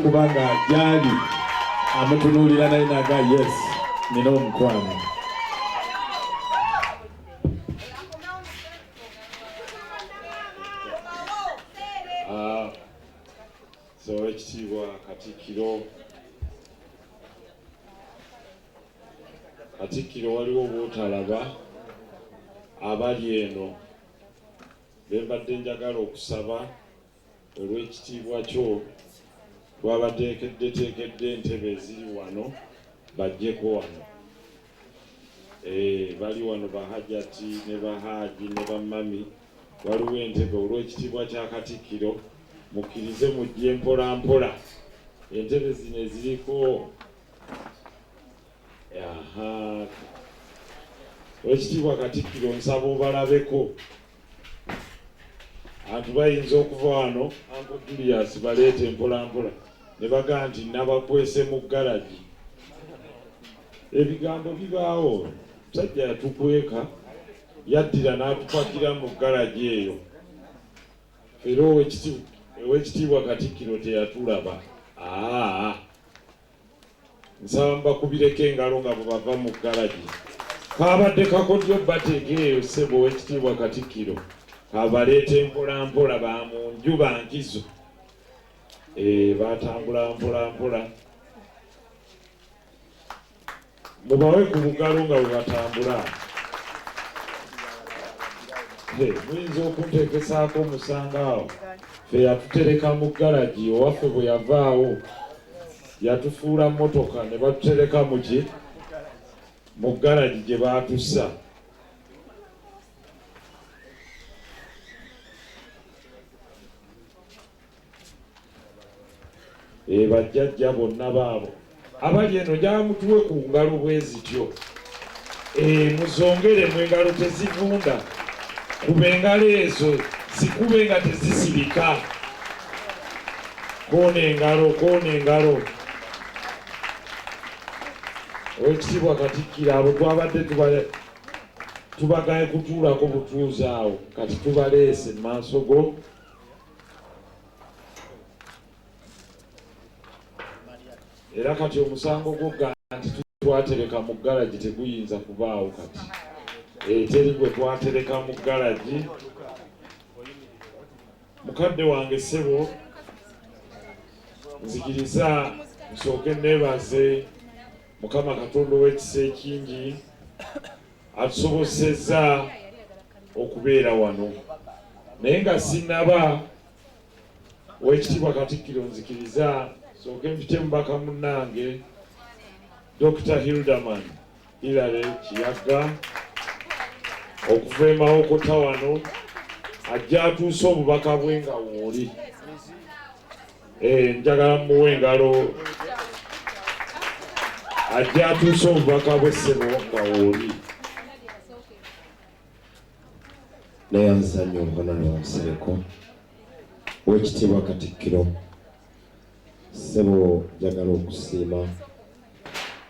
okuba nga gyali amutunuulira naye naga yes nina omukwano. Ah, so owekitiibwa Katikkiro, Katikkiro waliwo bw'otalaba abali eno be mbadde njagala okusaba olw'ekitiibwa kyo twabateekeddeteekedde entebe eziri wano bajjeko wano. Eh, bali wano bahajati ne bahaaji ne bamami, waliwo entebe olw'ekitiibwa kya Katikkiro mukkirize mujje mpola mpola entebe zino eziriko. Aha. Owekitiibwa Katikkiro nsaba obalabeko. Abantu bayinza okuva wano Uncle Julius baleete mpola mpola ne bagamba nti nabakwese mu garagi. Ebigambo bibaawo. Musajja yatukweka yaddira n'atupakira mu garagi eyo. Era owekitiibwa Katikkiro teyatulaba. Aa. Nsaba mubakubireko engalo nga bwebava mu garagi. Kaabadde kakodyo bateeka eyo ssebo owekitiibwa Katikkiro kabaleeta mpola mpola ba mu nju ba nkizo. Eh, batambula mpola mpola. Mubawe ku bugalo nga bwe batambula. Muyinza okunteekesaako omusango awo. Ffe yatutereka mu garagi owaffe bwe yavaawo yatufuula mmotoka ne batutereka mu ki mu garagi gye baatussa. Eh, bajjajja bonna baabo abali eno gyamutuwe ku ngalo bwe zityo. Eh, muzongeremu engalo tezivunda, kuba engalo ezo zikube nga tezisirika. Koona engalo, koona engalo. Owekitiibwa Katikkiro, abo twabadde tubagaye kutuulako butuuzi awo, kati tubaleese mu maaso go. Era kati omusango gw'okugamba nti twatereka mu garagi teguyinza kubaawo kati. Eh, teri gwe twatereka mu garagi. Mukadde wange ssebo, nzikiriza nsooke neebaze Mukama Katonda ow'ekisa ekingi atusobosezza okubeera wano, naye nga sinnaba. Owekitiibwa Katikkiro, nzikiriza nsooke mpite mubaka munnange Dokita Hilderman Hillary Kiyaga okuva e Mawokota wano ajja atuuse obubaka bwe nga wooli. Eh, njagala muwe engalo ajja atuuse obubaka bwe ssebo nga wooli. Neyanza nnyo Honorable Nsereko, Owekitiibwa Katikkiro, ssebo njagala okusiima,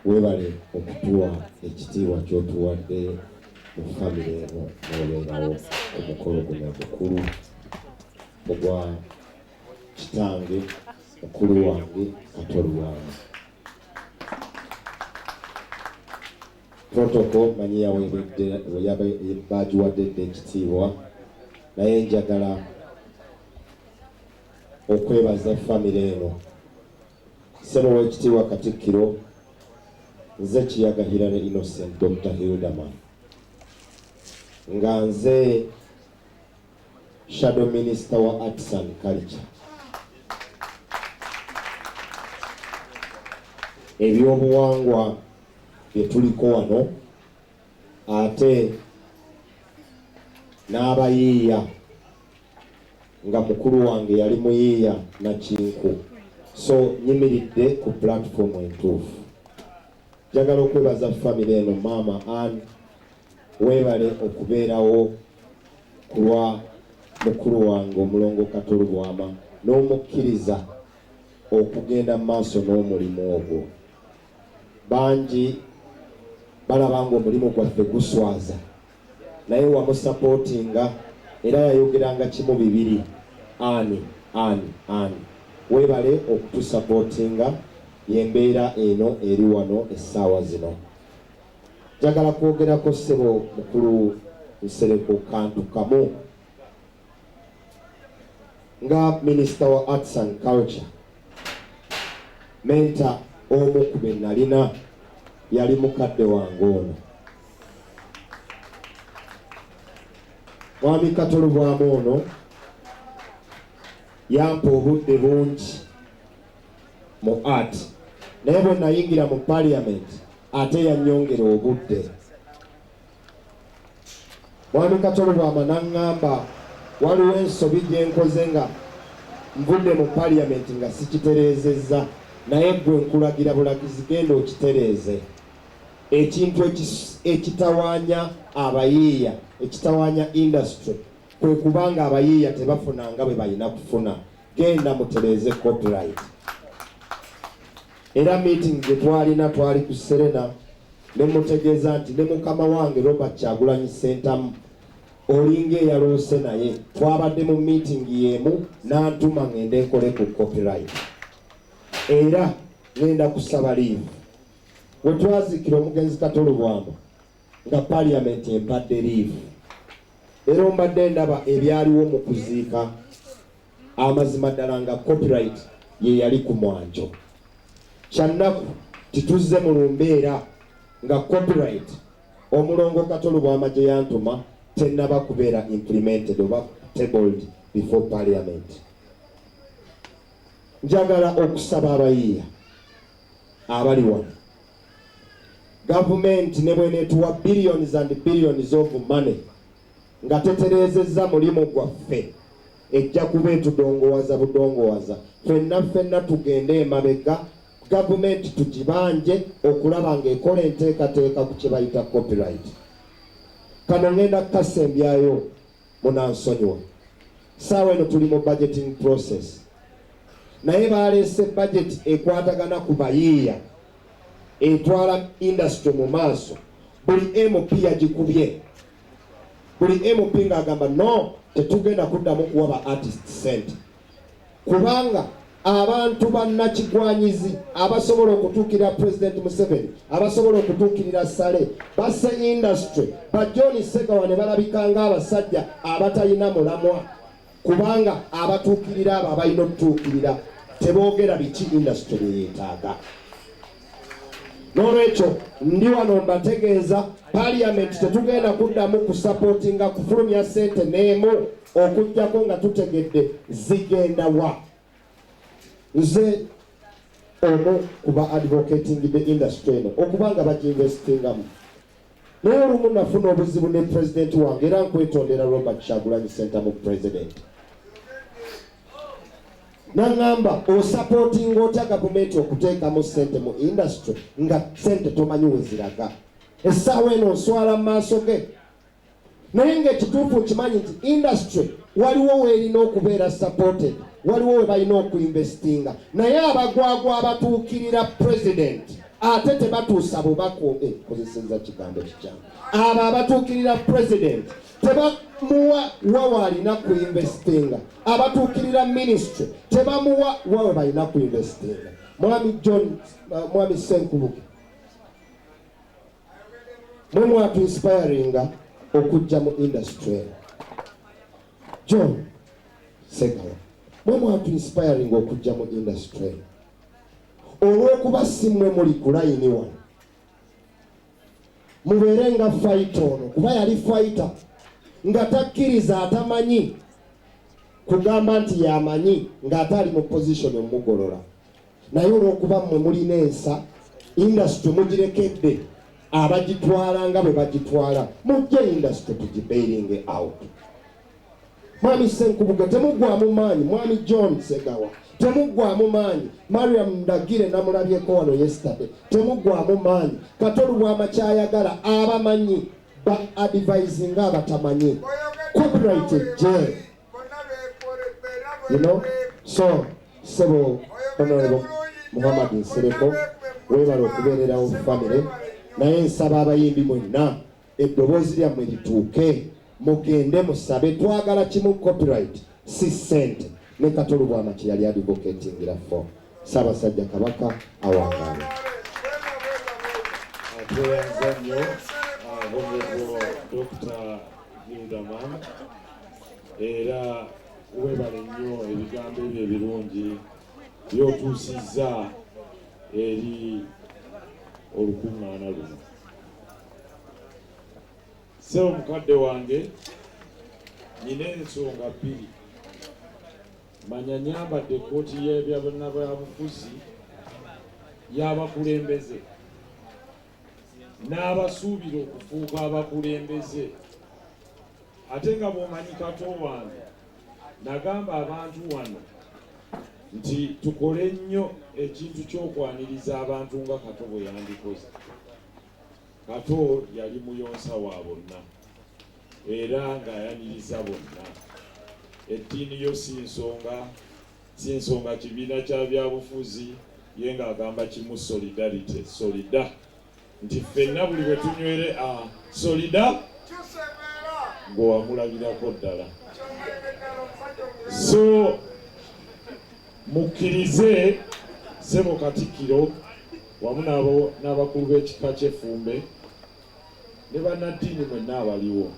weebale okutuwa ekitiibwa ky'otuwadde mu famire eno n'obeerawo ku mukolo guno omukulu ogwa kitange mukulu wange Kato Lubwama. Protocol manyi bagiwadde dda ekitiibwa, naye njagala okwebaza famire eno. Ssebo w'ekitiibwa Katikkiro, nze Kiyaga Hillary Innocent Dr. Hilderman, nga nze Shadow Minister wa Arts and Culture. Ebyobuwangwa bye tuliko wano ate n'abayiiya nga mukulu wange yali muyiiya nakinku, so nyimiridde ku platform entuufu. Njagala okwebaza famire eno, Maama Ann, weebale okubeerawo ku lwa mukulu wange Omulongo Kato Lubwama n'omukkiriza okugenda mu maaso n'omulimu ogwo. Bangi balaba ng'omulimu gwaffe guswaza, naye wamusapootinga era yayogeranga kimu bibiri, ani ani ani. Weebale okutusapootinga, y'embeera eno eri wano essaawa zino. Njagala kwogerako ssebo mukulu Nsereko kantu kamu. Nga Minisita wa Arts and Culture, mentor omu ku be nalina yali mukadde wange ono. Mwami Kato Lubwama ono yampa obudde bungi mu art, naye bwe nayingira mu parliament ate yannyongera obudde. Mwami Kato Lubwama n'aŋŋamba waliwo ensobi gye nkoze nga nvudde mu parliament nga sikitereezezza, naye ggwe nkulagira bulagizi genda okitereeze. Ekintu ekitawaanya abayiiya, ekitawaanya industry kwe kubanga abayiiya tebafuna nga bwe balina kufuna. Genda mutereeze copyright. Era meeting gye twalina twali ku Serena ne mutegeeza nti ne mukama wange Robert Kyagulanyi Ssentamu olinga eyaloose naye twabadde mu meeting y'emu n'antuma ngende nkole ku copyright. Era ngenda kusaba leave. We twaziikira omugenzi Kato Lubwama nga parliament empadde leave. Era mbadde ndaba ebyaliwo mu kuziika amazima ddala nga copyright ye yali ku mwanjo. Kyannaku tituzze mu lumbeera nga copyright omulongo Kato Lubwama gye yantuma tennaba kubeera implemented oba tabled before parliament. Njagala okusaba abayiiya abali wano, gavumenti ne bweneetuwa billions and billions of money nga tetereezezza mulimu gwaffe, ejja kuba etudongowaza budongowaza. Ffenna ffenna tugende emabega, gavumenti tugibanje okulaba ng'ekola enteekateeka ku kye bayita copyright. Kano ngenda kukasembyayo, munansonyiwa. Ssaawa eno tuli mu budgeting process, naye baleese budget ekwatagana ku bayiiya, etwala industry mu maaso. Buli MP yagikubye, buli MP ng'agamba no, tetugenda kuddamu kuwa ba artist sente, kubanga abantu bannakigwanyizi abasobola okutuukirira President Museveni, abasobola okutuukirira Sale basse industry, ba John Segawa ne balabika ng'abasajja abatalina mulamwa, kubanga abatuukirira abo abalina okutuukirira teboogera biki industry bye yeetaaga. N'olwekyo ndi wano mbategeeza, parliament tetugenda kuddamu kusapootinga kufulumya ssente n'emu okuggyako nga tutegedde zigenda wa. Nze omu kuba advocating the industry eno okuba nga bagiinvestingamu, naye olumu nafuna obuzibu ne president wange, era nkwetondera Robert Kyagulanyi Ssentamu president, naŋŋamba osapootinga otya gavumenti okuteekamu ssente mu industry nga ssente tomanyi we ziraga? Essaawa eno nswala mu maaso ge, naye ng'ekituufu nkimanyi nti industry waliwo weerina okubeera supported, waliwo we balina okuinvestinga, naye abagwagwa abatuukirira president ate tebatuusa bubaka. Kozeseza kigambo kikyamu. Abo abatuukirira president tebamuwa wa waalina kuinvestinga, abatuukirira ministry tebamuwa wa we balina kuinvestinga. Mwami John, mwami Senkubuge, mwe mwatuinspiringa okujja mu industry eno. John Segawa, mwe mwatuinspiringa okujja mu industry eno. Olw'okuba si mmwe muli ku layini wano, mubeere nga fighter ono, kuba yali fighter nga takkiriza atamanyi kugamba nti yamanyi ng'ate ali mu position omugolola. Naye olw'okuba mmwe mulina ensa, industry mugirekedde abagitwala nga bwe bagitwala, mujje industry tugibailinge out. Mwami Senkubuge, temuggwamu maanyi. Mwami John Segawa, temuggwamu maanyi. Mariam Ndagire namulabyeko wano yesterday, temuggwamu maanyi. Kato Lubwama kyayagala abamanyi ba advisinga abatamanyi, copyright ejje. So sebo Honorable Muhammad Nsereko, weebale okubeererawo family, naye nsaba abayimbi mwenna eddoboozi lyammwe lituuke, mugende musabe. Twagala kimu, copyright, si ssente. Ne Kato Lubwama kye yali advocatingira for. Ssaabasajja Kabaka awangaale. Tweyanza nnyo Honorable Dr. Hilda Mwama, era webale nnyo ebigambo ebyo ebirungi by'otuusizza eri olukuŋŋaana luno. Ssebo mukadde wange, nina ensonga bbiri. Manya nyambadde ekkooti y'ebyabannabyabufuzi y'abakulembeze n'abasuubira okufuuka abakulembeze, ate nga bw'omanyi Kato wange, nagamba abantu wano nti tukole nnyo ekintu ky'okwaniriza abantu nga Kato bwe yandikoze. Kato yali muyonsa wa bonna era ng'ayaniriza bonna. Eddiini yo si nsonga, si nsonga kibiina kya byabufuzi, ye ng'agamba kimu solidarity, solida, nti ffenna buli bwe tunywere a solida ng'owamulabirako ddala. So mukkirize ssebo Katikkiro wamu n'abakulu b'ekika ky'Effumbe ne bannaddiini mwenna abaliwo,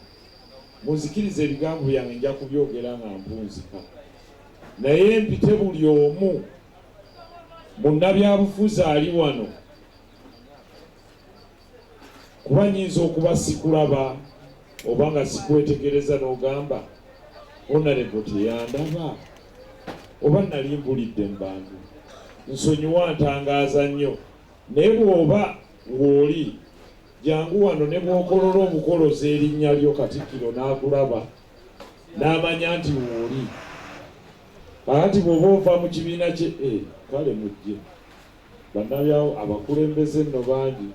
munzikirize ebigambo byange nja kubyogera nga mpunzika, naye mpite buli omu munnabyabufuzi ali wano, kuba nnyinza okuba sikulaba oba nga sikwetegereza n'ogamba Honorable teyandaba oba nali mbulidde mu bantu. Nsonyiwa ntangaaza nnyo, naye bw'oba w'oli jangu wano ne bw'okolola obukoloza erinnya lyo Katikkiro n'akulaba n'amanya nti w'oli. Kakati bw'oba ova mu kibiina kye kale mujje bannabyawo abakulembeze nno bangi.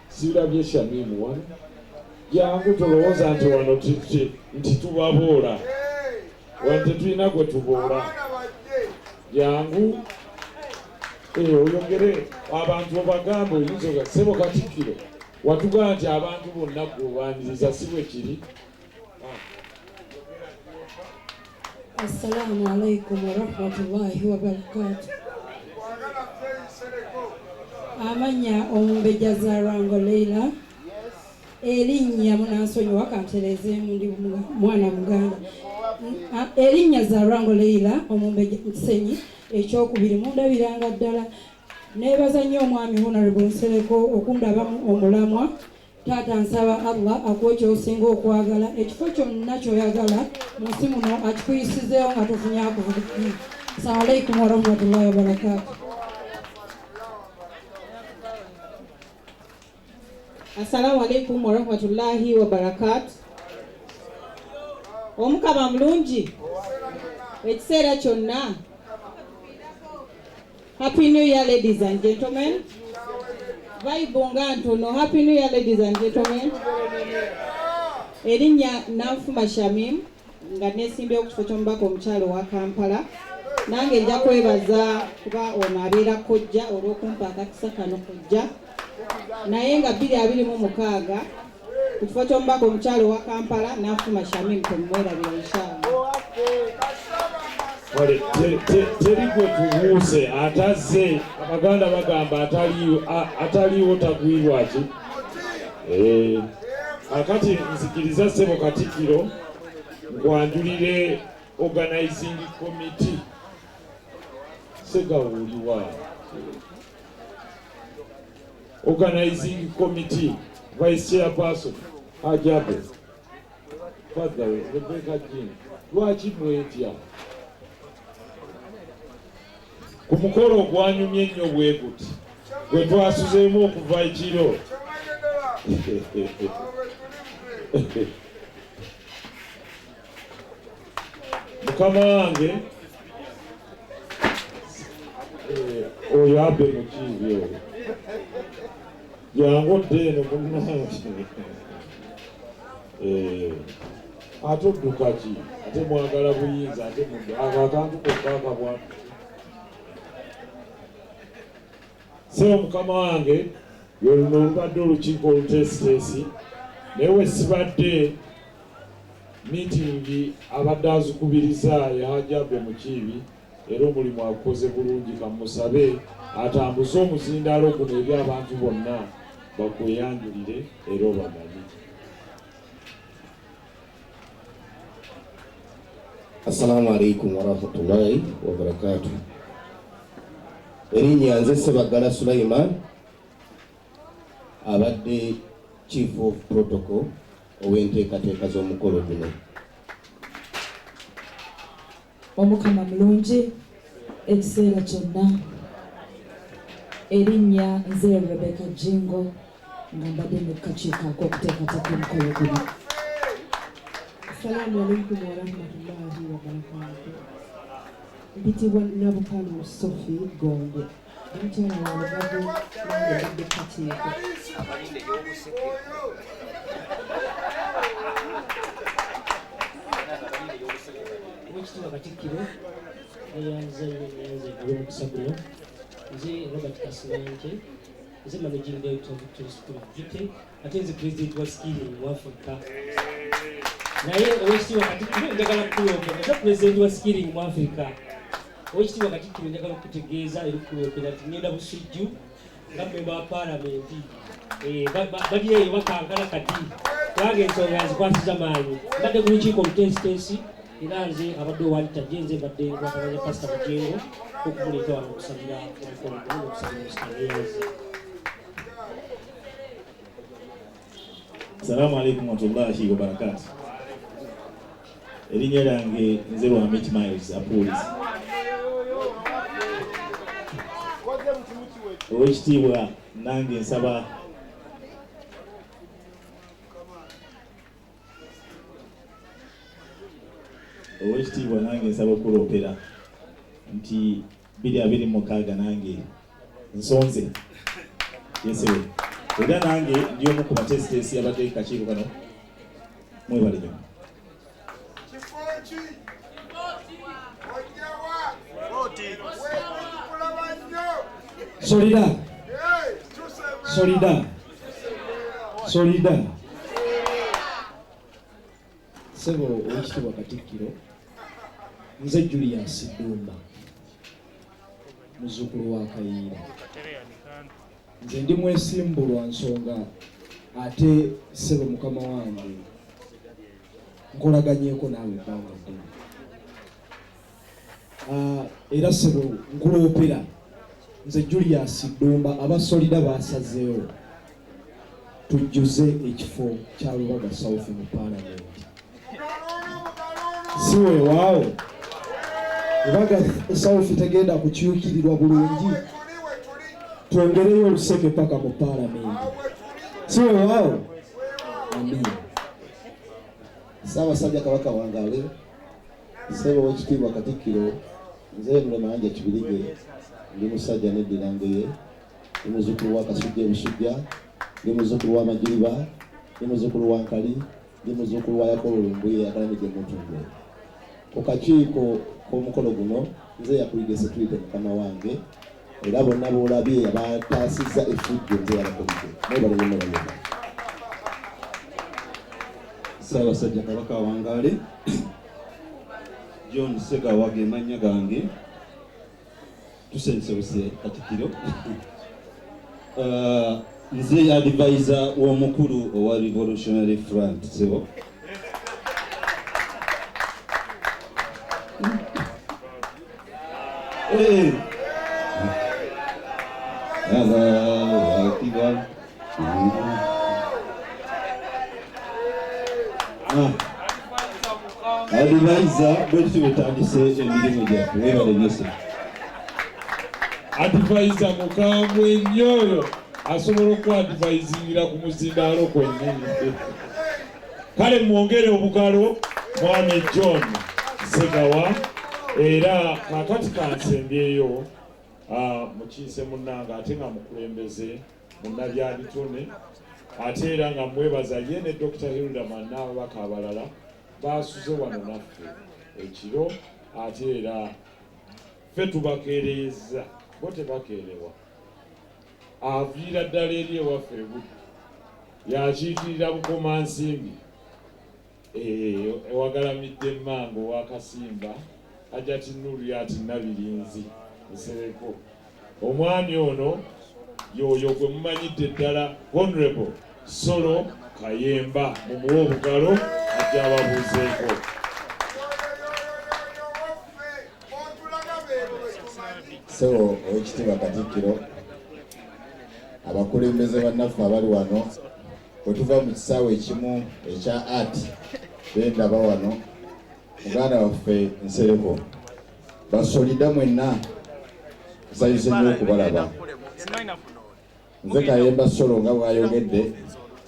Sirabye Shamimu wano, jangu tolowooza nti wano nti tubaboola, wano tetulina gwe tuboola. Jangu oyogere abantu obagambe, oyinza ssebo Katikkiro watugamba nti abantu bonna gweobaniriza, si bwe kiri? Assalamu alaikum warahmatullahi wabarakatuh. Amannya Omumbejja Zalwango Leila, erinnya munansonyiwa kantereezeemu, ndi mwana Muganda. Erinnya Zalwango Leila Omumbejja Mukisenyi ekyokubiri, mundabiranga ddala. Neebaza nnyo omwami Honorable Nsereko okundabamu omulamwa. Taata, nsaba Allah akuwe ky'osinga okwagala, ekifo kyonna ky'oyagala mu nsi muno akikuyisizeewo nga tofunye akuvuganya. Assalamu alaikum warahmatullahi wabarakatuh. Assalamu alaikum warahmatullahi wabarakatuh. Omukama mulungi ekiseera kyonna. Happy New Year, ladies and gentlemen. Vibe nga ntono. Happy New Year, ladies and gentlemen. Erinnya Nanfuma Shamim, nga nesimbyewo ku kifo ky'omubaka omukyalo wa Kampala. Nange nja kwebaza kuba ono abeera kojja olw'okumpa akakisa kano kojja, naye nga 2026 ku kifo ky'omubaka omukyalo wa Kampala, Nanfuma Shamim, temumwerabira inshallah. Kale teri gwe tubuuse atazze. Abaganda bagamba ataliiwo tagwirwa ki. Kakati nzikiriza ssebo Katikkiro nkwanjulire organizing committee. Segawo oliwa? Organizing committee vice chairperson Hajabe Father Rebecca Jean. Lwaki mwetya ku mukolo ogwanyumye ennyo bwe guti gwe twasuzeemu okuva ekiro? Mukama wange oyo abe mukiibi oyo, jangu odde eno munnange. Ate odduka ki? Ate mwagala buyinza, ate muddu ako akantu kokka akabwa. Ssebo mukama wange, lwe luno olubadde olukiiko oluteesiteesi, naye we sibadde Miitingi abadde azikubiriza ye Hajji Abbey Mukiibi era omulimu agukoze bulungi kamusabe atambuze omuzindaalo guno eri abantu bonna bakweyanjulire era obamanye. Assalamu alaikum warahmatullahi wabarakatuh. Erinnya nze Ssebaggala Sulaiman, abadde Chief of Protocol ow'enteekateeka z'omukolo guno. Omukama mulungi ekiseera kyonna. Erinnya nze Rebecca Jingo nga mbadde ne kakiiko ak'okuteekateeka omukolo guno. Assalamu alaikum warahmatullahi wabarakatuh. Mpitibwa Nabukalu Sophie Gonde, omukyala wa Lubabu, nange mbadde kakiiko. Oweekitiibwa Katikkiro, neyanza nnyo neyanza olw'omukisa guno. Nze Robert Kasibante, nze Managing Director of Victory School of Beauty, ate nze President wa Skilling mu Africa. Naye Oweekitiibwa Katikkiro njagala kukuloopera, nze President wa Skilling mu Africa. Oweekitiibwa Katikkiro njagala okukutegeeza era okukuloopera nti ngenda Busujju nga mmemba wa Paalamenti. Bali eyo bakankana kati kubanga ensonga nzikwasiza maanyi. Mbadde ku lukiiko oluteesiteesi era nze abadde owalitajje, nze mbadde nkwataganya Pasita Bugingo okumuleeta wano okusabira omukolo guno n'okusabira omusitaneeyazi. Assalamu alaikum warahmatullahi wabarakatuh. Erinnya lyange nze Lwamiti Miles Apuulizi. Oweekitiibwa nange nsaba Oweekitiibwa nange nsaba okuloopera nti 2026 nange nsonze yesewe era nange ndi omu ku bateesiteesi abadde kakiiko kano, mwebale nnyo. Solida, solida, solida. Ssebo Oweekitiibwa Katikkiro, nze Julius Ddumba, muzzukulu wa Kayiira. Nze ndi mwesimbu lwa nsonga ate ssebo mukama wange nkolaganyeeko naawe ebbanga ddene. Era ssebo nkuloopera nze Julius Ddumba, aba Solida baasazeewo tujjuze ekifo kya Lubaga South mu Paalamenti. Si weewaawo Lubaga South tegenda kukyukirirwa bulungi, twongereyo oluseke paka mu Paalamenti. Si weewaawo? Amiina. Ssaabasajja Kabaka wangaale, ssebo Oweekitiibwa Katikkiro, nze Nule Mayanja Kibirige, ndi musajja neddira Ngeye, ndi muzzukulu wa Kasujja e Busujja, ndi muzzukulu wa Majiriba, ndi muzzukulu wa Nkali, ndi muzzukulu wa Yakobo Lumbuye akalamidde Mutundwe. Ku kakiiko k'omukolo guno nze yakulidde security mukama wange, era bonna b'olabye abataasizza effujjo nze yabakulidde. Mwebale nnyo mwebale. Ssaabasajja Kabaka wangaale, John Ssegawa ge mannya gange, tusensewuse Katikkiro. Nze advisor w'omukulu owa Revolutionary Front, ssebo. Allahu Akbar. Advisor bwe tutyo bwe emirimu gyaffe, weebale nnyo ssebo. Advisor mukambwe nnyo oyo asobola okuadvisingira ku muzindaalo kwennyini. Kale mwongere obugalo mwami John Ssegawa. Era kaakati kansembyeyo mukiise munnange ate nga mukulembeze munnabyabitone, ate era nga mwebaza ye ne Dr. Hilderman n'ababaka abalala baasuze wano naffe ekiro, ate era ffe tubakeereeza bo tebakeerewa. Aviira ddala eri ewaffe e Buddu, yakiikirira Bukomansimbi Ewagalamidde Emmango owa Kasimba, Hajati Nuriat Nabirinzi Nsereko. Omwami ono yoyo gwe mumanyidde ddala, Honorable Solo Kayemba. Mumuwe obugalo ajja ababuuzeeko. Ssebo Oweekitiibwa Katikkiro, abakulembeze bannaffe abali wano, bwe tuva mu kisaawe ekimu ekya art bendaba wano, muganda waffe Nsereko, basolida mwenna, nsanyuse nnyo okubalaba. Nze Kayemba Solo nga bw'ayogedde,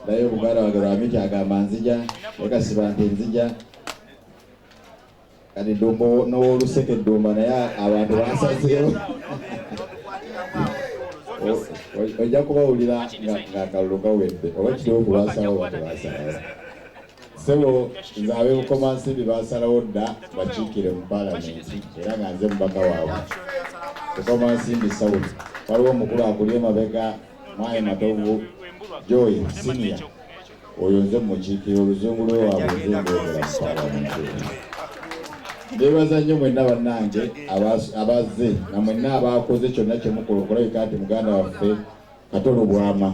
naye omuganda wange Lwamiti agamba nzija, naye kasiba nti nzija. Kati Ddumba n'ow'oluseke Ddumba, naye abantu basazeewo. Ojja kubawulira ng'akalulu kawedde, oba kituufu basalawo oba tebasalawo. Ssebo, nze ab'e Bukomansimbi basalawo dda bakiikire mu Paalamenti, era nga nze mubaka waabwe Bukomansimbi South. Waliwo omukulu akuli emabega, Mwami Matovu Joy Senior, oyo nze mmukiikirira, oluzungu lwe waabwe nze ndwogera mu Paalamenti. Neebaza nnyo mwenna bannange abazze na mwenna abakoze kyonna kye mukola okulabika nti muganda waffe Kato Lubwama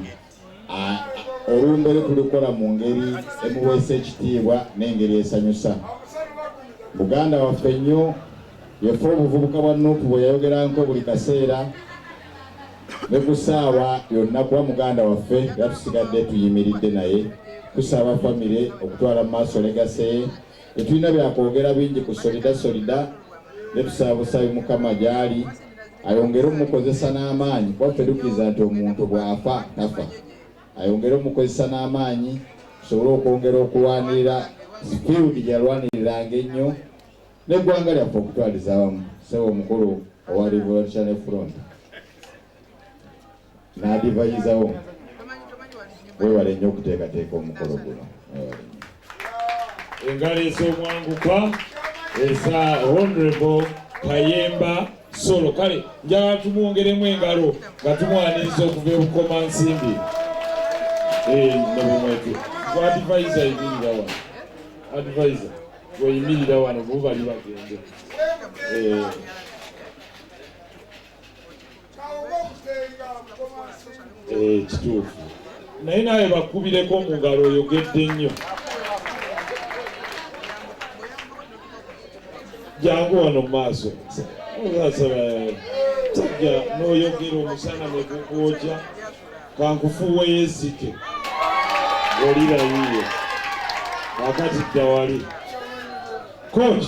olumbere tulikola mu ngeri emuweesa ekitiibwa n'engeri esanyusa muganda waffe nnyo. Yefe obuvubuka bwa Nuupu bwe yayogeranko buli kaseera ne ku ssaawa yonna, kuba muganda waffe era tusigadde tuyimiridde naye. Tusaba famire okutwala mu maaso legacy ye. Tetulina byakwogera bingi ku Solida Solida, ne tusaba busabi Mukama gy'ali ayongere omukozesa n'amaanyi, kuba ffe tukkiriza nti omuntu bw'afa tafa. Ayongere omukozesa n'amaanyi tusobole okwongera okulwanirira field gye yalwaniriranga ennyo n'eggwanga lyaffe okutwaliza awamu. Ssebo omukulu owa Revolutionary Front n'adivayizawo, weewale nnyo okuteekateeka omukolo guno. Weewale nnyo. Engalo ez'omwanguka eza Honorable Kayemba Solo. Kale njagala tumwongeremu engalo nga tumwaniriza okuva e Bukomansimbi. Nabumwetu advisor, yimirira wano. Advisor, weyimirira wano, bo bali bagende. Kituufu, naye naawe bakubireko mu ngalo, oyogedde nnyo. Jangu wano mu maaso. Sajja n'oyogera omusana ne gukwokya, kankufuuweyo ezzike olira yiyo. Kakati dda wali. Coach,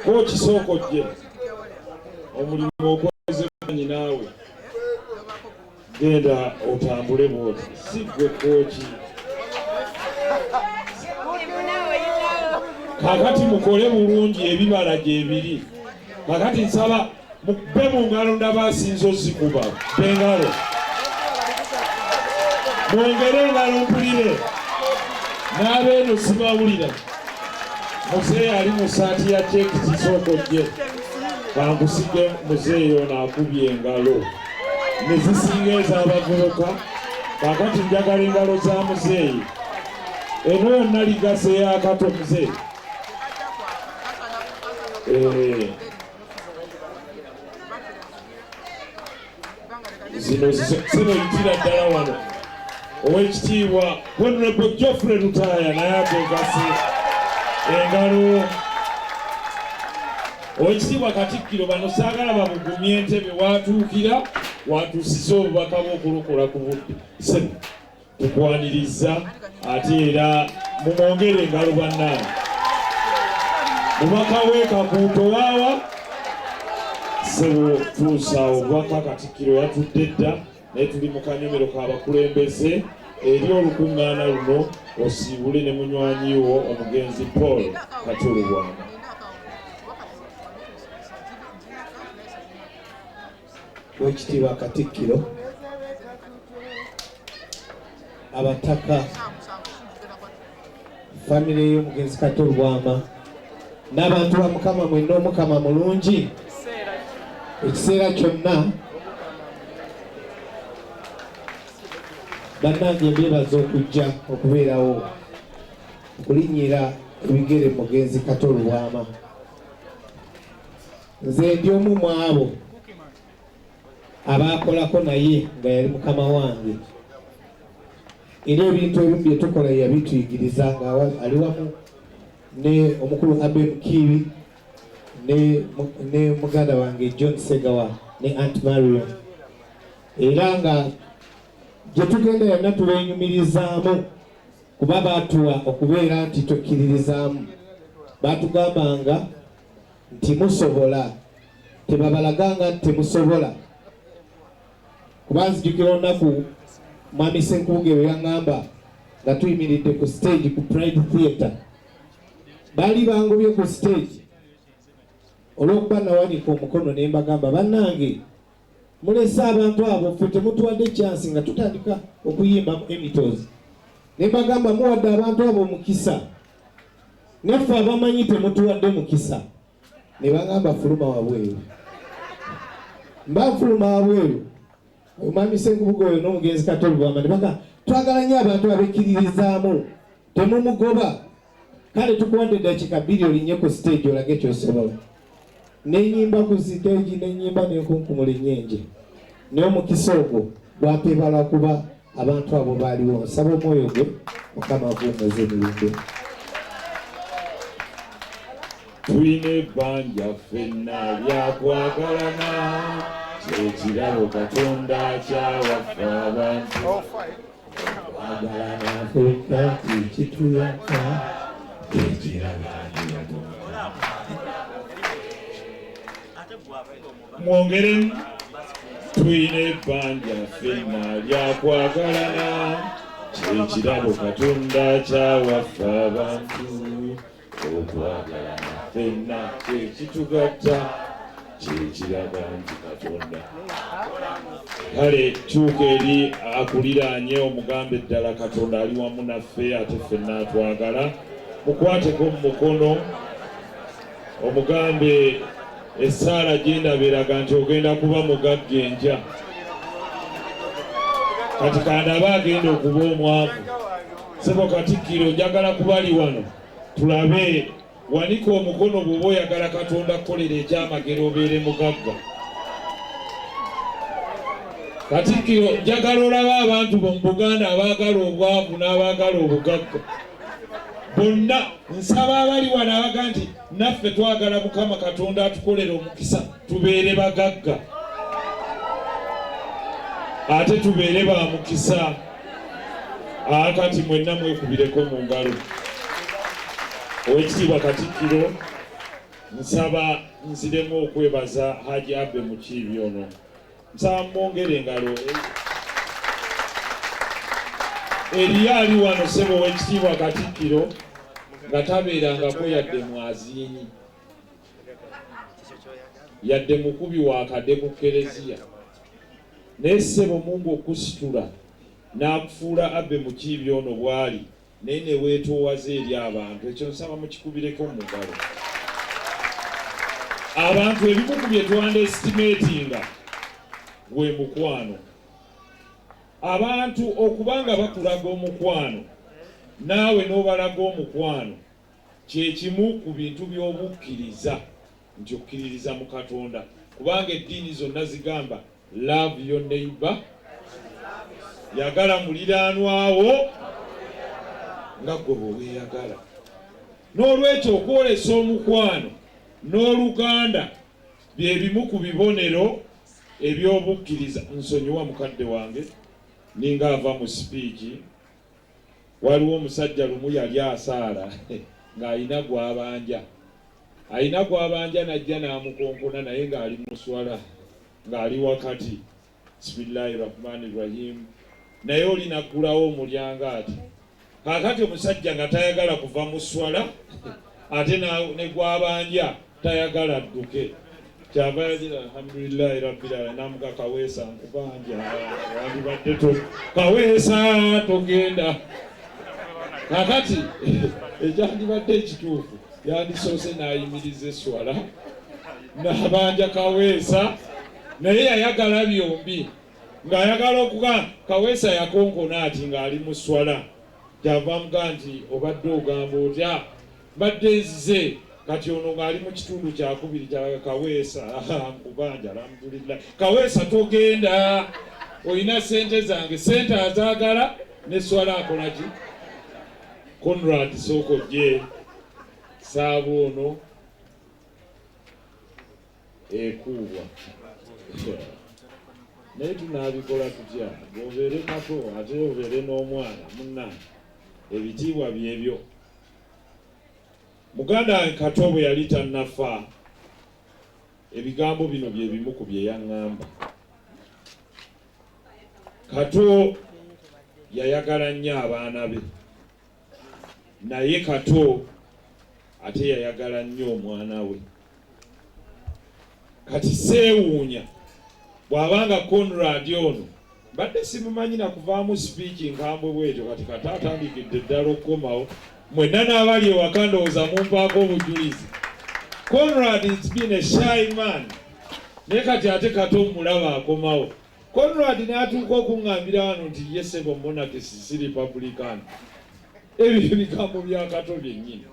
coach, sooka ojje, omulimu okoze manyi naawe. Genda otambule bwoti, si gwe coach. Kakati mukole bulungi, ebibala gyebiri. Kakati nsaba mukube mu ngalo, ndaba asinza ozikuba bengalo. Mwongere engalo mpulire, n'abeeno sibawulira. Muzeeyi ali mu saati ya checked, sooka ojje kankusige. Muzeeyi ono akubye engalo ne zisinga ez'abavubuka. Kakati njagala engalo za muzeeyi eno yonna legacy eyakato muzeeyi. Zino zinoyitira ddala wano. Owekitiibwa Honorable Geoffrey Lutaaya naye ategase engalo. Owekitiibwa Katikkiro, bano saagala babugumye entebe watuukira watuusiza obubaka bw'okulokola ku budde. Sebo, tukwaniriza ate era mumwongere engalo bannange. Mubaka we Kakuuto waawa, sebo tuusa obubaka. Katikkiro yatudde dda, naye tuli mu kanyomero k'abakulembeze eri olukuŋŋaana luno, osiibule ne munywanyi wo omugenzi Paul Kato Lubwama. Wekitiibwa Katikkiro, abataka, famire y'omugenzi Kato Lubwama n'abantu ba Mukama mwenna, Omukama mulungi ekiseera kyonna. Bannange, mbeebaza okujja okubeerawo okulinnyira. ebigere mugenzi Kato Lubwama. Nze ndi omu mu abo abaakolako naye nga yali mukama wange, era ebintu ebimu bye tukola yabituyigiriza nga ali wamu ne omukulu Abe Mukiibi ne muganda wange John Segawa ne Aunt Marion, era nga gye tugenda yonna tubenyumirizaamu kuba baatuwa okubeera nti tukkiririzaamu. Baatugambanga nti musobola, tebabalaganga nti temusobola. Kuba nzijukira olunaku Mwami Ssenkubuge bwe yaŋŋamba nga tuyimiridde ku stage ku Pride Theatre, baali bangobye ku stage olw'okuba nawanika omukono ne mbagamba, bannange mulese abantu abo, ffe temutuwadde chance nga tutandika okuyimba mu Emitos. Ne mbagamba muwadde abantu abo omukisa, naffe abamanyi temutuwadde mukisa. Ne bagamba fuluma wabweru. Mba fuluma wabweru, Omwami Ssenkubuge oyo n'omugenzi Kato Lubwama ne bagamba twagala nnyo abantu abekkiririzaamu, temumugoba, kale tukuwadde eddakiika 2 olinnye ku stage olage ky'osobola. Nenyimba ku stage, nenyimba nenkunkumula ennyenje, naye omukisa ogwo gwampeebwa kuba abantu abo baaliwo. Nsaba omwoyo gwe Mukama aguwummuze emirembe. Tulina ebbanja ffenna lyakwagalana, kyekirabo Katonda kyawaffe abantu. Kwagalana ffenna kikituyamba, ekirabo. Mwongeremu. Tulina ebbanja ffenna lyakwagalana, kyekirabo Katonda kyawaffe abantu. Okwagalana ffenna kyekitugatta, kyekiraga nti Katonda. Kale kyuka eri akuliraanye omugambe ddala Katonda ali wamu naffe ate ffenna atwagala. Mukwateko mu mukono omugambe essaala gyendaba eraga nti ogenda kuba mugagga enja. Kati kandabe agenda okuba omwavu. Ssebo Katikkiro, njagala kubali wano tulabe. Wanika omukono bw'oba oyagala Katonda kukolera ekyamagero obeere mugagga. Katikkiro, njagala olabe abantu bo mu Buganda abaagala obwavu n'abaagala obugagga bonna. Nsaba abali wano abaga nti naffe twagala Mukama Katonda atukolere omukisa tubeere bagagga ate tubeere ba mukisa. Akati mwenna mwekubireko mu ngalo. Oweekitiibwa Katikkiro, nsaba nziremu okwebaza Haji Abe Mukiibi ono. Nsaba mwongere engalo. Eriyo ali wano ssebo oweekitiibwa Katikkiro nga tabeerangako yadde mwaziinyi, yadde mukubi wa kade ku kereziya, naye ssebo Mungu okusitula n'akufuula Abe Mukiibi ono bw'ali, naye ne weetoowaza eri abantu. Ekyo nsaba mukikubireko mu ngalo. Abantu ebimu ku bye twandesitimeetinga gwe mukwano. Abantu okuba nga bakulaga omukwano naawe n'obalaga omukwano kye kimu ku bintu by'obukkiriza nti okkiririza mu Katonda, kubanga eddiini zonna zigamba love your neighbor, yagala muliraanwawo nga ggwe bwe weeyagala. N'olwekyo okwolesa omukwano n'oluganda bye bimu ku bibonero eby'obukkiriza. Nsonyiwa mukadde wange, ninga ava mu sipiiki. Waliwo omusajja lumu yali asaala ng'alina gw'abanja, alina gw'abanja n'ajja n'amukonkona, naye ng'ali muswala, ng'ali wakati bisimillahi rahmani rahim, naye oli n'aggulawo omulyango ati. Kaakati omusajja nga tayagala kuva mu swala, ate ne gw'abanja tayagala adduke, kyava yagira alhamdulillahi rabbil alamin, namuga Kaweesa nkubanja, wandibadde to Kaweesa togenda. Kakati ekyandibadde ekituufu, yandisoose n'ayimiriza eswala n'abanja Kaweesa, naye yayagala byombi, ng'ayagala okuga Kaweesa yakonkona ati ng'ali mu swala, kyava amuga nti obadde ogamba otya? Mbadde nzize kati ono ng'ali mu kitundu kyakubiri kya Kaweesa. Nkubanja, alhamdulillah. Kaweesa togenda, olina sente zange, sente azaagala ne swala akola ki? Conrad, sooka ojje. Saaba ono ekuubwa, naye tunaabikola tutya? Bw'obeere kato ate obeere n'omwana munnange, ebitiibwa byebyo. Muganda wange Kato bwe yali tannafa, ebigambo bino bye bimu ku bye yaŋŋamba. Kato yayagala nnyo abaana be, naye Kato ate yayagala nnyo omwana we. Kati seewuunya bw'abanga Conrad ono mbadde simumanyi nakuvaamu speech nkambwe bwetyo. Kati Kato atandikidde ddala okukomawo. Mwenna n'abali ewaka ndowooza mumpaako obujulizi. Conrad has been a shy man, naye kati ate Kato mulaba akomawo. Conrad n'atuuka okuŋŋambira wano nti ye sebo monarchist, si republican. Ebyo bigambo bya Kato byennyini.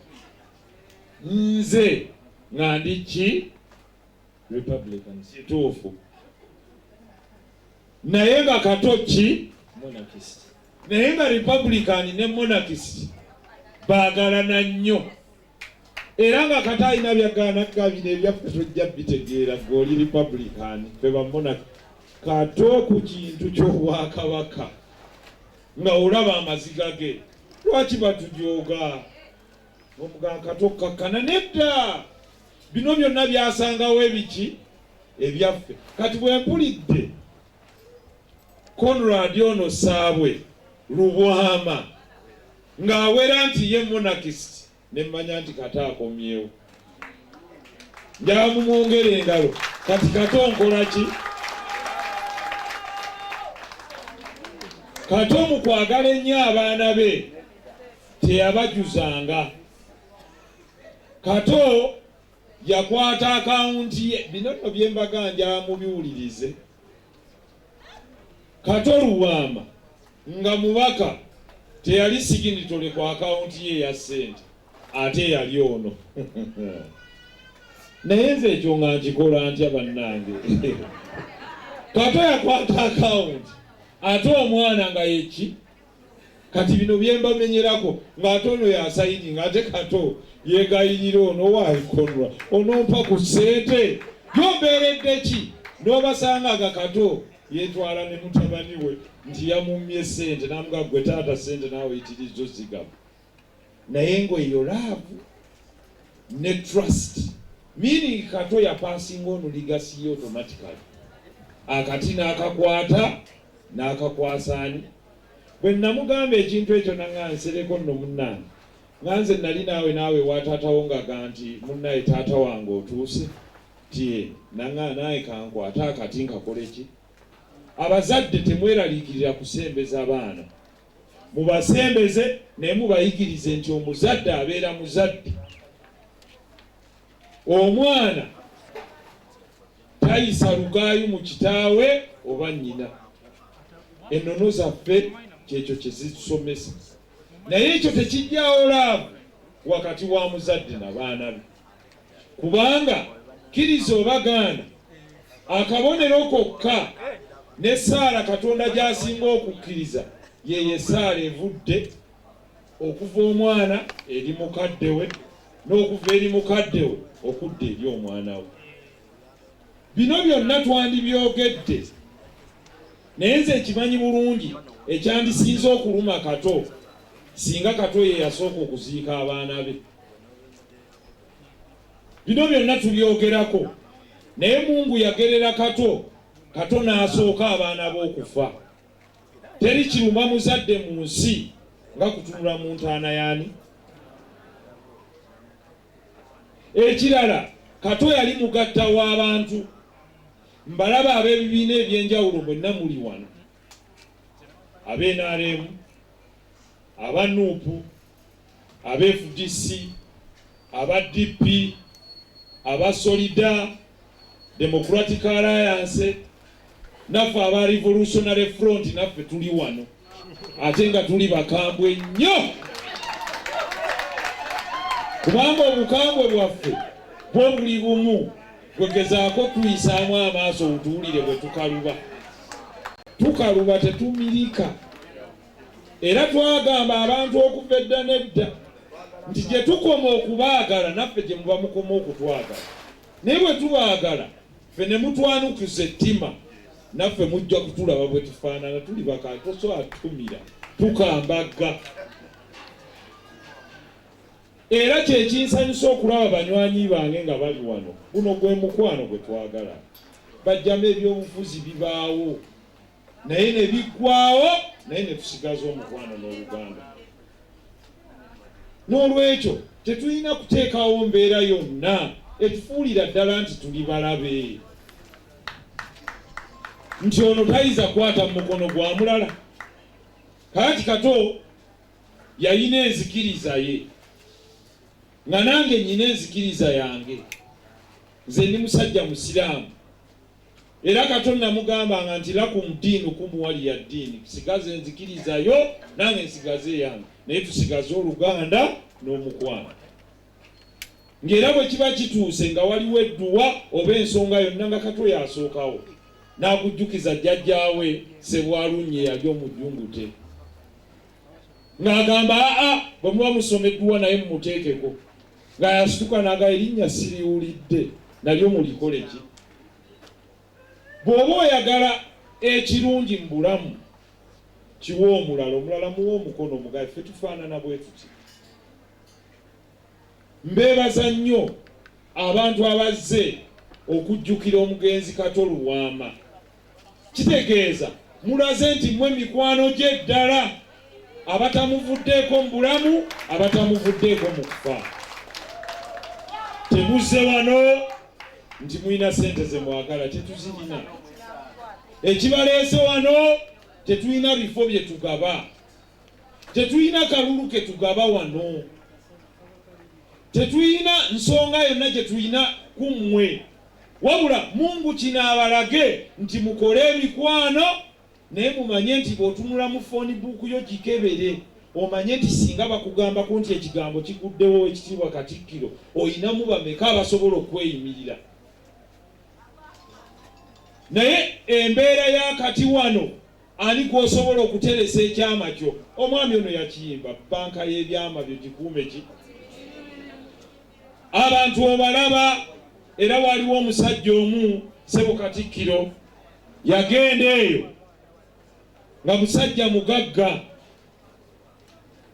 Nze nga ndi ki? Republicans. Kituufu, naye nga Kato ki? Monarchist. Naye nga republican ne monarchist baagalana nnyo, era nga Kato alina byagaana gabino ebyaffe tojja bitegeera, gwe oli republican, fe ba monarch. Kato ku kintu ky'obwakabaka nga olaba amaziga ge, lwaki batujooga? Omugamba Kato kakkana, nedda, bino byonna byasangawo ebiki ebyaffe. Kati bwe mpulidde Conrad ono Saabwe Lubwama ng'awera nti ye monarchist, ne mmanya nti Kato akomyewo. Njala mumwongere engalo. Kati Kato nkola ki? Kato mu kwagala ennyo abaana be teyabajuzanga. Kato yakwata akawunti ye. Bino nno byembaga njala mubiwulirize. Kato Lubwama nga mubaka teyali signatory ku akawunti ye eya ssente, ate yali ono. Naye nze ekyo nga nkikola ntya bannange? Kato yakwata akawunti ate omwana nga yeki. Kati bino byembamenyerako ng'ate ono yasayini, ng'ate Kato yegayirira ono waikonwa onompa ku ssente yombeeredde ki, n'obasanga nga Kato yetwala ne mutabani we nti yamummye ssente, namuga gwe taata ssente naawe yitirizo zigaba. Naye ng'eyo love ne trust, meaning Kato yapasinga ono legacy ye automatically, akati n'akakwata n'akakwasaani. Bwe namugamba ekintu ekyo nanga nsereko nno munnange, nga nze nali naawe naawe wa taatawo ngaga nti munnaye taata wange otuuse tie nanga naawe kankwate akati nkakole ki. Abazadde temweraliikirira kusembeza baana, mubasembeze naye mubayigirize nti omuzadde abeera muzadde. Omwana tayisa lugaayu mu kitaawe oba nnyina. Ennono zaffe kyekyo kye zitusomesa, naye ekyo tekijjawo love wakati wa muzadde na baana be, kubanga kkiriza oba gaana, akabonero kokka n'essaala Katonda gy'asinga okukkiriza yeyo essaala evudde okuva omwana eri mukadde we n'okuva eri mukadde we okudda eri omwana we. Bino byonna twandibyogedde, naye nze ekimanyi bulungi ekyandisinze okuluma Kato singa Kato ye yasooka okuziika abaana be. Bino byonna tubyogerako, naye Mungu yagerera Kato, Kato n'asooka abaana b'okufa. Teri kiruma muzadde mu nsi nga kutunula mu ntaana yaani. Ekirala, Kato yali mugatta w'abantu. Mbalaba ab'ebibiina ebyenjawulo mwenna muli wano, ab'NRM, aba NUP, aba FDC, aba DP, aba Solida Democratic Alliance, naffe aba Revolutionary Front naffe tuli wano, ate nga tuli bakambwe nnyo. Kubanga obukambwe bwaffe bwo buli bumu, gwegezaako tuyisaamu amaaso otuwulire bwe tukaluba. Tukaluba tetumirika. Era twagamba abantu okuva edda n'edda nti gye tukoma okubaagala naffe gye muba mukoma okutwagala. Naye bwe tubaagala ffe ne mutwanukuza ettima, naffe mujja kutulaba bwe tufaanana, tuli baka tosobola kutumira, tukambagga. Era kye kinsanyusa okulaba banywanyi bange nga bali wano. Guno gwe mukwano gwe twagala. Bajjamu ebyobufuzi bibaawo naye ne biggwawo, naye ne tusigaza omukwano n'oluganda. N'olwekyo tetulina kuteekawo mbeera yonna etufuulira ddala nti tuli balabe, nti ono tayinza kukwata mu mukono gwa mulala. Kaakati Kato yalina enzikiriza ye, nga nange nnyina enzikiriza yange. Nze ndi musajja Musiraamu, era Kato namugambanga nti lakum diinukum waliya ddiini, sigaza enzikiriza yo nange nsigaze eyange, naye tusigaze oluganda n'omukwano. Ng'era bwe kiba kituuse nga waliwo edduwa oba ensonga yonna, nga Kato y'asookawo n'akujjukiza jjajjaawe Ssebwalunnye eyali omujjungute, ng'agamba aa bwe muba musoma edduwa naye mumuteekeko, nga yasituka n'agamba erinnya siriwulidde nalyo mulikole ki? Bw'oba oyagala ekirungi mu bulamu kiwe omulala, omulala muwe omukono omugabe, ffe tufaanana bwe tuti. Mbeebaza nnyo abantu abazze okujjukira omugenzi Kato Lubwama. Kitegeeza mulaze nti mmwe mikwano gye ddala, abatamuvuddeeko mu bulamu, abatamuvuddeeko mu kufa. Temuzze wano nti mulina ssente ze mwagala, tetuzirina. Ekibaleese wano tetulina bifo bye tugaba, tetulina kalulu ke tugaba wano, tetulina nsonga yonna gye tulina ku mmwe, wabula Mungu kino abalage nti mukole emikwano, naye mumanye nti bw'otunula mu phone book yo gikebere omanye nti singa bakugambako nti ekigambo kiguddewo Oweekitiibwa Katikkiro, olinamu bameka abasobola okweyimirira. Naye embeera ya kati wano ani gw'osobola okuteresa ekyama kyo? Omwami ono yakiyimba, bbanka y'ebyama byo gikuume ki? Abantu obalaba. Era waliwo omusajja omu ssebo Katikkiro yagenda eyo nga musajja mugagga.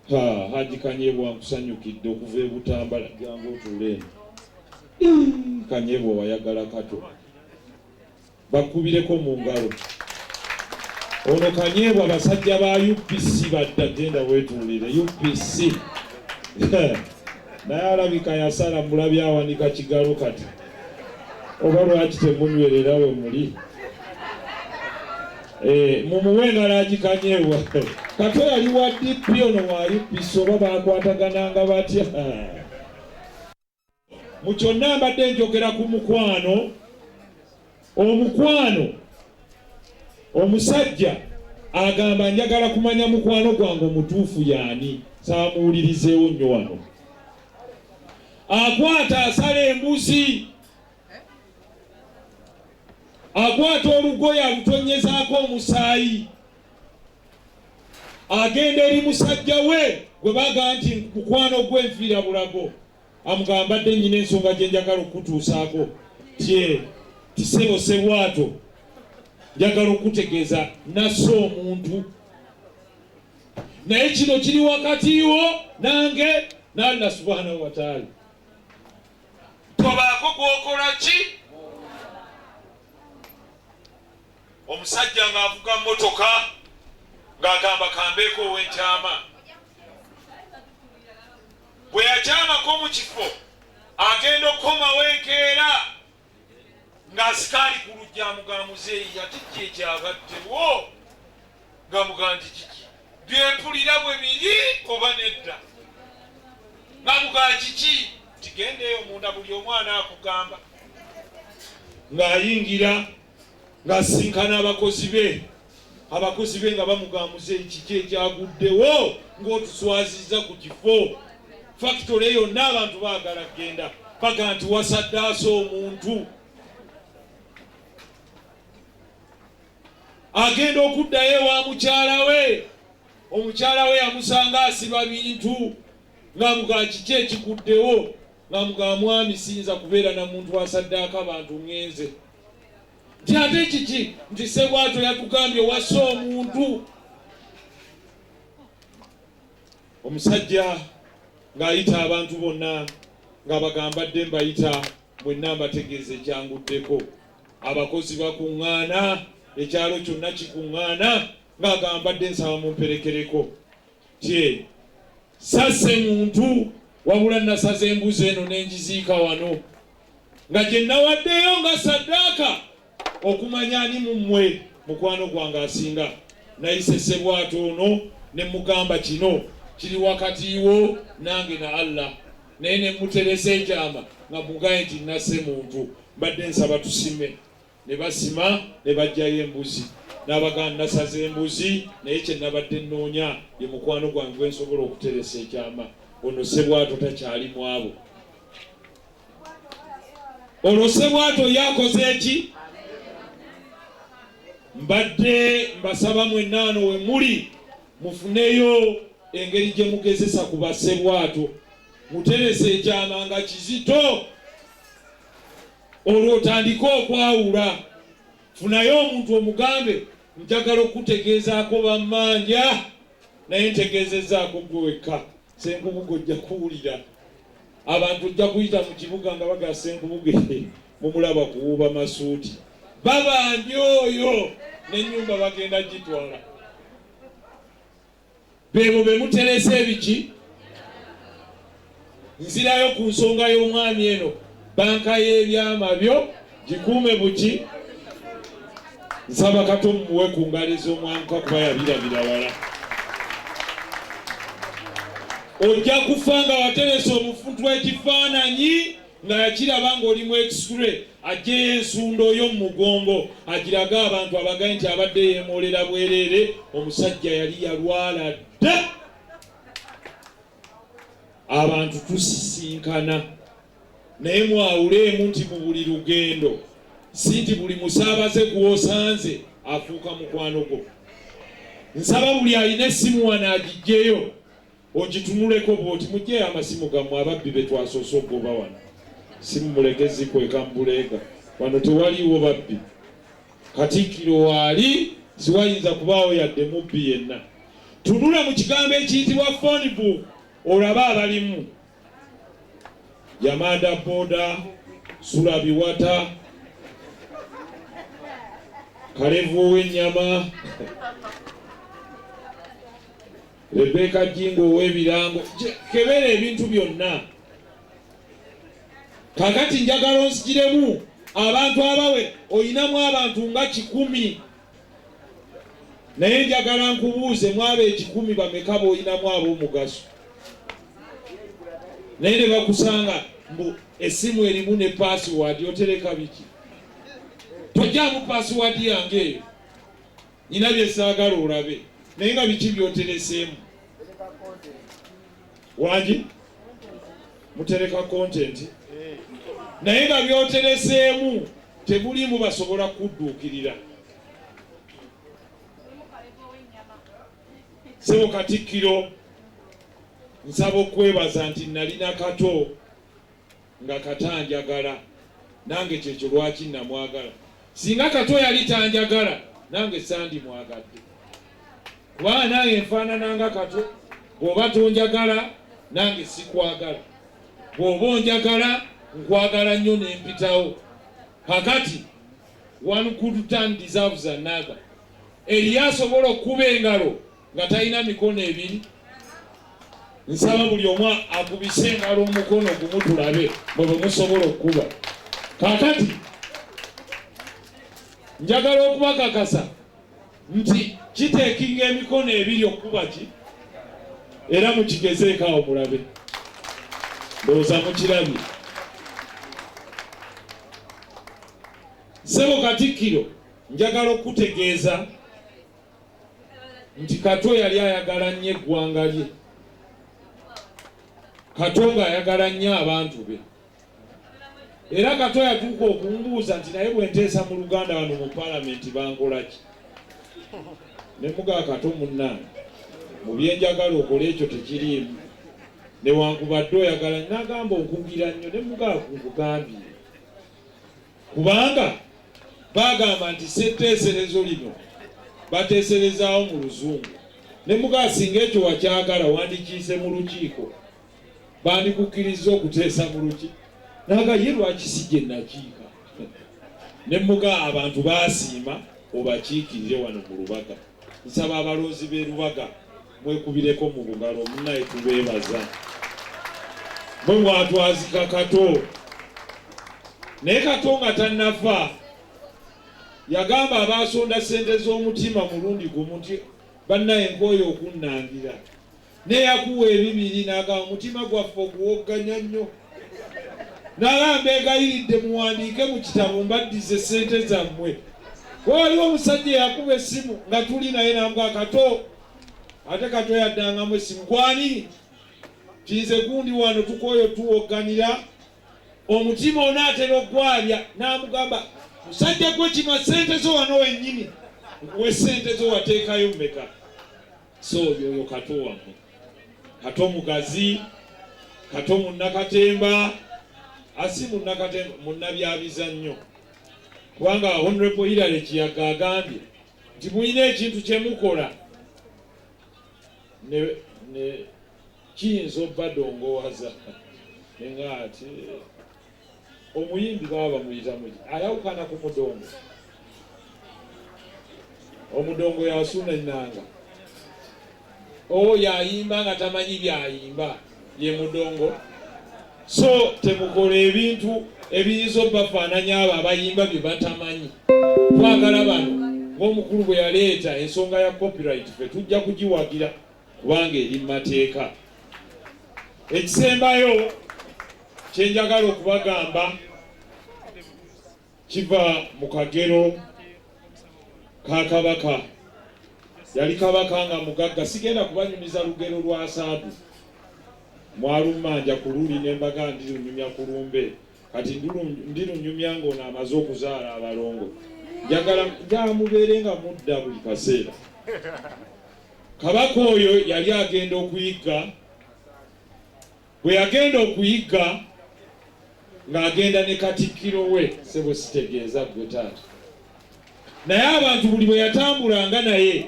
Ha, Haji Kanyebwa nkusanyukidde okuva e Butambala, jangu otuule eno. Ii, Kanyebwa wayagala Kato, bakubireko mu ngalo. Ono Kanyebwa basajja ba UPC badda, genda wetuulire UPC. Naye alabika yasala, mulabye awanika kigalo kati. Oba lwaki temunywerera we muli? Mumuwe engalo Haji Kanyebwa. Kato yali wa DP, ono wa UPC, oba bakwatagananga batya? Mu kyonna mbadde njogera ku mukwano. Omukwano, omusajja agamba njagala kumanya mukwano gwange omutuufu yaani, saamuwulirizeewo nnyo wano. Akwata asala embuzi, akwata olugoye alutonyezaako omusaayi, agenda eri musajja we gwe bagamba nti mukwano gw'enfiira bulago, amugamba mbadde nnyina ensonga gye njagala okukutuusaako, tye tisebo sebwato, njagala okukutegeeza nassa omuntu, naye kino kiri wakati wo nange na Allah subhanahu wa ta'ala. Tobaako gw'okola ki? Omusajja ng'avuga mmotoka ng'agamba kambeeko ow'enkyama, bwe yakyamako mu kifo agenda okukomawo enkeera ng'asikaali ku luggi amugamba muzeeyi ate ki ekyabaddewo, ng'amugamba nti kiki byempulira bwe biri oba nedda, ng'amugamba kiki nti genda eyo munda buli omwana akugamba. Ng'ayingira ng'asinkana abakozi be, abakozi be nga bamugamba muzeeyi kiki ekyaguddewo ng'otuswazizza ku kifo. Fakitole yonna abantu baagala kugenda, baga nti wasaddaasa omuntu. Agenda okuddayo ewa mukyala we, omukyala we yamusanga asiba bintu, ng'amugamba kiki ekikuddewo, ng'amugamba mwami siyinza kubeera na muntu asaddaaka bantu ŋŋenze. Nti ate kiki? Nti Ssebwato yatugambye wassa omuntu. Omusajja ng'ayita abantu bonna ng'abagamba dde mbayita mwenna mbategeeza ekyanguddeko. Abakozi bakuŋŋaana, ekyalo kyonna kikuŋŋaana, ng'agamba dde nsaba mumperekereko. Tye sasse muntu wabula nasaze embuzi eno ne ngiziika wano nga gye nawaddeyo nga saddaaka okumanya ani mu mmwe mukwano gwange asinga. Nayise Ssebwato ono ne mugamba kino kiri wakati wo nange na Allah, naye ne muteresa ekyama nga mugaye nti nasse muntu, mbadde nsaba tusime. Ne basima ne baggyayo embuzi, n'abagamba nasaze embuzi naye kye nabadde nnoonya ye mukwano gwange gwe nsobola okuteresa ekyama. Ono Ssebwato takyali mu abo. Olwo Ssebwato yakoze eki? Mbadde mbasaba mwenna wano we muli mufuneyo engeri gye mugezesa ku bassebwato, muterese ekyama nga kizito, olwo otandike okwawula. Funayo omuntu omugambe njagala okutegeezaako bammanja, naye ntegeezezzaako ggwe wekka. Ssenkubuge ojja kuwulira abantu, ojja kuyita mu kibuga nga baga Ssenkubuge mumulaba kuwuuba masuuti, babanja oyo n'ennyumba bagenda gitwala. Beebo be muteresa ebiki. Nzirayo ku nsonga y'omwami eno, banka y'ebyama byo gikuume buki. Nsaba Kato mumuwe ku ngalo ez'omwanguka kuba yabirabira wala. Ojja kufa nga wateresa omufuntu ekifaananyi nga yakiraba ng'oli mu x-ray, aggyeyo ensundo yo mu mugongo agirage abantu abagaye nti abadde yeemoolera bwereere, omusajja yali yalwala dda. Abantu tusisinkana, naye mwawuleemu nti mu buli lugendo si nti buli musaabaze gw'osanze afuuka mukwano gwo. Nsaba buli alina essimu wano agiggyeyo ogitunuleko bw'oti. Muggyeyo amasimu gammwe, ababbi be twasoose okugoba wano. Simu muleke zikweka mu buleega, wano tewaliiwo babbi. Katikkiro waali siwayinza kubaawo yadde mubbi yenna. Tunula mu kigambo ekiyitibwa phone book olabe abalimu. Yamanda Boda, Sula Biwata, Kalevu ow'ennyama, Rebecca Jingo ow'ebirango. Kebera ebintu byonna. Kakati njagala onzigiremu abantu abawe, oyinamu abantu nga 100, naye njagala nkubuuze mwabo 100 bameka b'oyinamu ab'omugaso? Naye ne bakusanga mbu essimu erimu ne password, otereka biki? Tojjaamu password yange eyo, nina bye saagala olabe. Naye nga biki by'otereseemu? Wangi mutereka content, naye nga by'otereseemu tebulimu basobola kudduukirira. Ssebo Katikkiro, nsaba okwebaza nti nalina Kato nga Kato anjagala, nange kyekyo lwaki namwagala. Singa Kato yali tanjagala, nange sandimwagadde, kubanga nange nfaanana nga Kato. Bw'oba tonjagala, nange sikwagala. Bw'oba onjagala, nkwagala nnyo nempitawo. Kakati one good turn deserves another. Eriyo asobola okukuba engalo nga talina mikono ebiri? Nsaba buli omu akubise engalo omukono gumu tulabe mwe bwe musobola okukuba. Kakati njagala okubakakasa nti kiteekinga emikono ebiri okukuba ki, era mukigezeeko awo mulabe. Ndowooza mukirabye. Ssebo Katikkiro, njagala okutegeeza nti Kato yali ayagala nnyo eggwanga lye. Kato ng'ayagala nnyo abantu be. Era Kato yatuuka okumbuuza nti naye bwe nteesa mu Luganda wano mu Palamenti bankola ki? Ne mugamba Kato munnange mu bye njagala okole ekyo tekiriimu newankubadde oyagala n'agamba onkugira nnyo ne mugamba nkugambye kubanga bagamba nti ssetteeserezo lino bateeserezaawo mu Luzungu ne mugamba singa ekyo wakyagala wandikiise mu lukiiko bandikukkirizza okuteesa mu luki naga ye lwaki si gye nakiika ne muga abantu baasiima obakiikirire wano mu Lubaga. Nsaba abalonzi b'e Lubaga mwekubireko mu bugalo munnaye tubeebaza mwe mwatwazika Kato naye Kato nga tannafa yagamba abaasonda ssente z'omutima mulundi gumu nti bannaye nkooye okunnangira Neyakuwa ebibiri n'agamba omutima gwaffe oguwogganya nnyo. N'agamba mbeegayiridde muwandiike mu kitabo mbaddize ssente zammwe. Waliwo omusajja eyakuba essimu nga tuli naye n'amuga Kato, ate Kato yaddangamu essimu gwani? Nti nze gundi wano tukooye otuwogganira omutima onaatera okugwabya. N'amugamba musajja gwe kima ssente zo wano wennyini nkuwe ssente zo wateekayo mmeka? So yoyo Kato wammwe, Kato mugazi, Kato munnakatemba, asi munnakatemba, munnabyabizannyo, kubanga Honorable Hillary Kiyaga agambye nti mulina ekintu kye mukola ne, ne kiyinza obadongowaza nenga ati Omuyimbi baba bamuyita muki? Ayawukana ku mudongo. Omudongo yasuna ennanga. Oyo ayimba nga tamanyi byayimba ye mudongo. So temukola ebintu ebiyinza obafaananya abo abayimba bye batamanyi. Twagala bano ng'omukulu bwe yaleeta ensonga ya copyright ffe tujja kugiwagira kubanga eri mu mateeka. Ekisembayo kye njagala okubagamba kiva mu kagero ka kabaka. Yali kabaka nga mugagga. Sigenda kubanyumiza lugero lwa Saadu mwalumanja ku luli ne mbaga ndirunyumya ku lumbe. Kati ndirunyumya ng'ono amaze okuzaala abalongo. Njagala njagala mubeere nga mudda buli kaseera. Kabaka oyo yali agenda okuyigga. Bwe yagenda okuyigga ng'agenda ne katikkiro we, ssebo sitegeeza ggwe taata, naye abantu buli bwe yatambulanga naye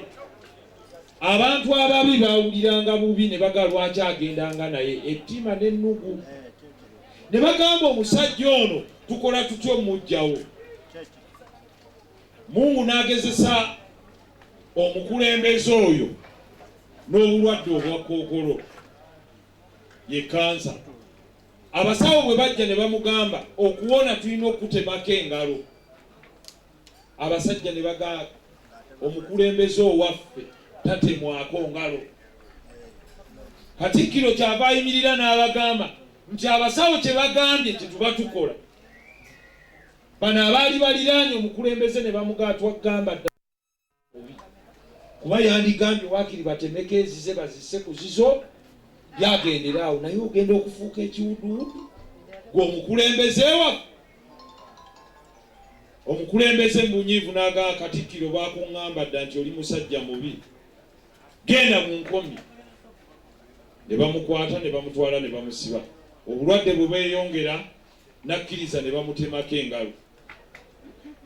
abantu ababi baawuliranga bubi ne baga lwaki agendanga naye, ettima n'ennugu ne bagamba omusajja ono tukola tutya omuggyawo. Mungu n'agezesa omukulembeze oyo n'obulwadde obwa kookolo ye kansa. Abasawo bwe bajja ne bamugamba okuwona tulina okukutemako engalo. Abasajja ne bagamba omukulembeze owaffe tatemwako ngalo. Katikkiro kyava ayimirira n'abagamba nti abasawo kye bagambye kye tuba tukola. Bano abaali baliraanye omukulembeze ne bamugamba twagamba dda bubi kuba yandigambye waakiri batemeko ezize bazisse ku zizo yagendera awo, naye ogenda okufuuka ekiwuduwudu gwe omukulembeze waffe. Omukulembeze mu bunyiivu n'agamba Katikkiro baakuŋŋamba dda nti oli musajja mubi, genda mu nkomye. Ne bamukwata ne bamutwala ne bamusiba. Obulwadde bwe bweyongera n'akkiriza ne bamutemako engalo.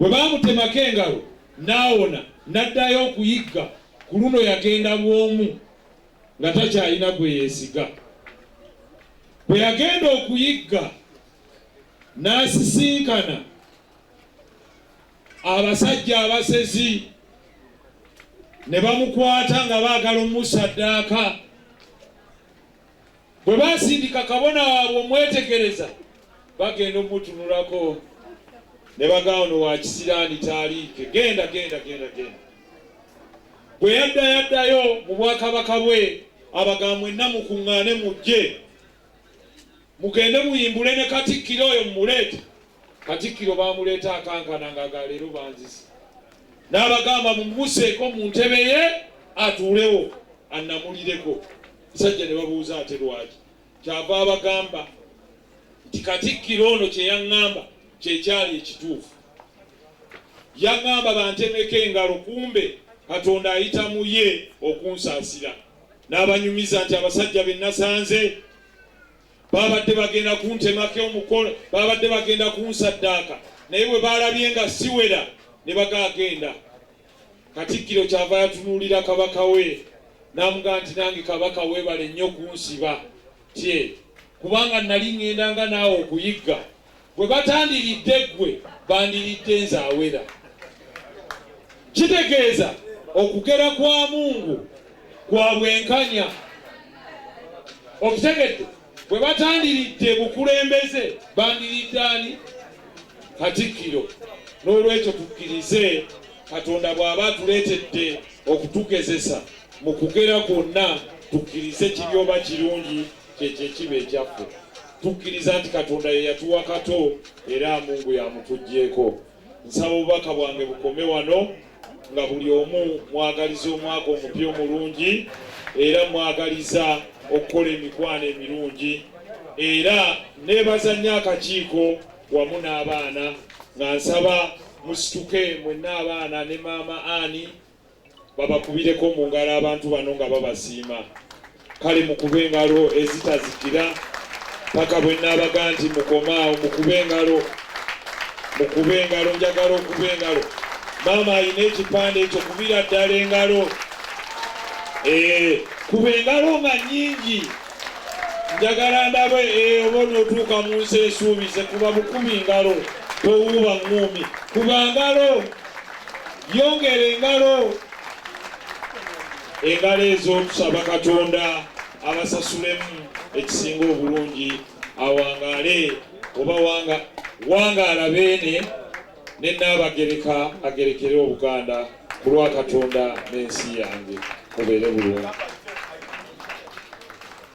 Bwe baamutemako engalo n'awona n'addayo okuyigga, ku luno yagenda bw'omu nga takyalina gwe yeesiga. Bwe yagenda okuyigga n'asisinkana abasajja abasezi ne bamukwata nga baagala omusaddaaka. Bwe baasindika kabona waabwe omwetegereza, bagenda omutunulako ne bagamba ono wa kisiraani taaliike, genda genda genda genda. Bwe yadda yaddayo mu bwakabaka bwe, abagamba mwenna mukuŋŋaane mujje mugende muyimbule ne Katikkiro oyo mumuleete. Katikkiro baamuleeta akankana nga ga leero banzise, n'abagamba mumuseeko mu ntebe ye atuulewo annamulireko. Musajja ne babuuza ate lwaki? Kyava abagamba nti Katikkiro ono kye yaŋŋamba kyekyali ekituufu. Yaŋŋamba bantemeko engalo, kumbe Katonda ayita mu ye okunsaasira. N'abanyumiza nti abasajja be nasanze babadde bagenda kuntemako omukono, babadde bagenda kunsaddaaka, naye bwe baalabye nga siwera ne bagagenda. Katikkiro kyava yatunuulira Kabaka we n'amugamba nti nange Kabaka weebale nnyo kunsiba tye, kubanga nali ŋŋendanga naawe okuyigga, bwe batandiridde ggwe bandiridde nze awera. Kitegeeza okugera kwa Mungu kwa bwenkanya. Okitegedde? Bwe batandiridde bukulembeze bandiridde ani? Katikkiro. N'olwekyo tukkirize Katonda bw'aba atuleetedde okutugezesa mu kugera kwonna, tukkirize kibi oba kirungi, kyekyo ekiba ekyaffe. Tukkiriza nti Katonda ye yatuwa Kato era Mungu yamutuggyeeko. Nsaba obubaka bwange bukome wano, nga buli omu mwagaliza omwaka omupya omulungi, era mwagaliza okukola emikwano emirungi, era neebaza nnyo akakiiko wamu n'abaana, nga nsaba musituke mwenna abaana ne maama Ani babakubireko mu ngalo abantu bano nga babasiima. Kale mukube engalo ezitazikira paka bwe nnaabaga nti mukomaawo. Mukube engalo, mukube engalo, njagala okuba engalo. Maama alina ekipande ekyo, kubira ddala engalo. Kuba engalo nga nnyingi, njagala ndabe oba onootuuka mu nsi ensuubize. Kuba bukubi ngalo, towuuba ŋŋuumi. Kuba ngalo, yongera engalo. Engalo ezo tusaba Katonda abasasulemu ekisinga obulungi, awangaale oba wangaala beene ne Nnaabagereka agerekere Obuganda ku lwa Katonda n'ensi yange. Mubeere bulungi.